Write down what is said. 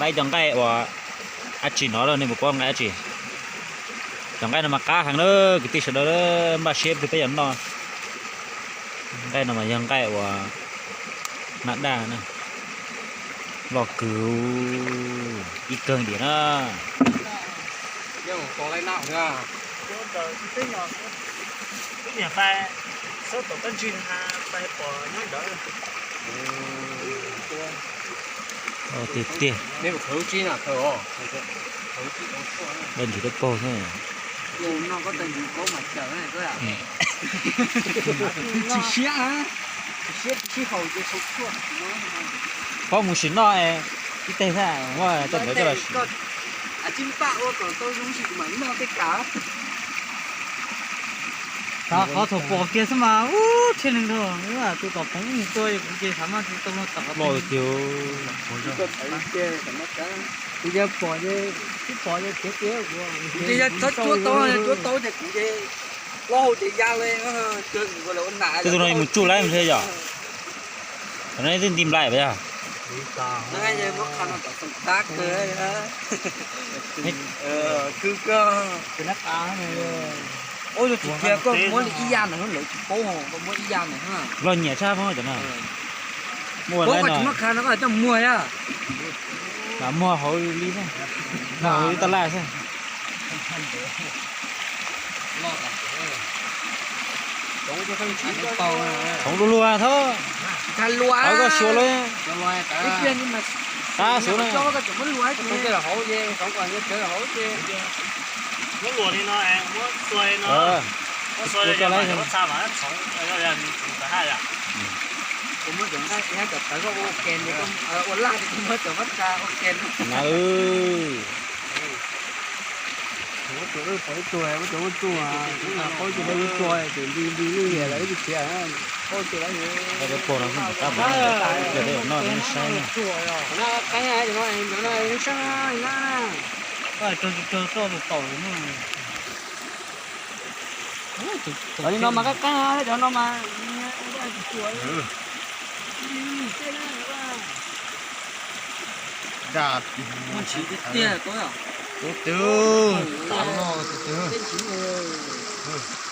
Laib cov nqaij uas dab tsi no los nej puas paub nqaij dab tsi? Cov nqaij no mas qab heev na, kwv tij sawv daws, npaj siab twg peb yuav noj. Nqaij no mas yog nqaij uas naj daj na, loj kawg, ib kawg diam na. Tiag tiag. Dab ntsis dab paug xwb. Tsis siab, tsis siab tsis haus ces sau tshuaj. Phob mus sim noj ib teg thiab, muab coj ntawd coj los sim. Xav qhov thaum pom kiag xwb mas ub, tshaj neeg dhau, tus tom phoov mus tua kuv ces xav mas tsis tau no tom loj tiag. Kuv yog pom, kuv pom ces khiav kiag. Kuv ces yog txhob cuab tau, cuab tau ces kuv ces plaub hau ces ya li. Tej tus no mus tsuj laib ntshe yom. Thaum no twb nti nplaim pas yog. Ua tsis kiag koj muab li ib yam ntawm lawv tsis paub, koj muab ib yam ntawm. Loj nyiam tshaj cov no. Muaj lawm no. Koj tsis muab kha no koj coj muag yom. Mas muag hauv li xwb, muag hauv li taj laj xwb. Hauv luag luag thab. Hauv koj suav lawm. Qab suav na. Muab luag li no, muab xuas li no. Muab xuas li no, muab txha mas txhoov. Kuv muab cov nqaij thiab cov tawv koj ua ke, ua laj ces kuv muab cov mab tsa ua ke no. Muab cov ub pov ib tug, muab cov ub tsuj, paub ces lawv ub tsuj, ces nti nti lwj lawv ib tug khiav, paub ces lawv. Qab no, no, no, saib na. Cov li no mas qab qab, cov no mas. Tus twg, tus twg.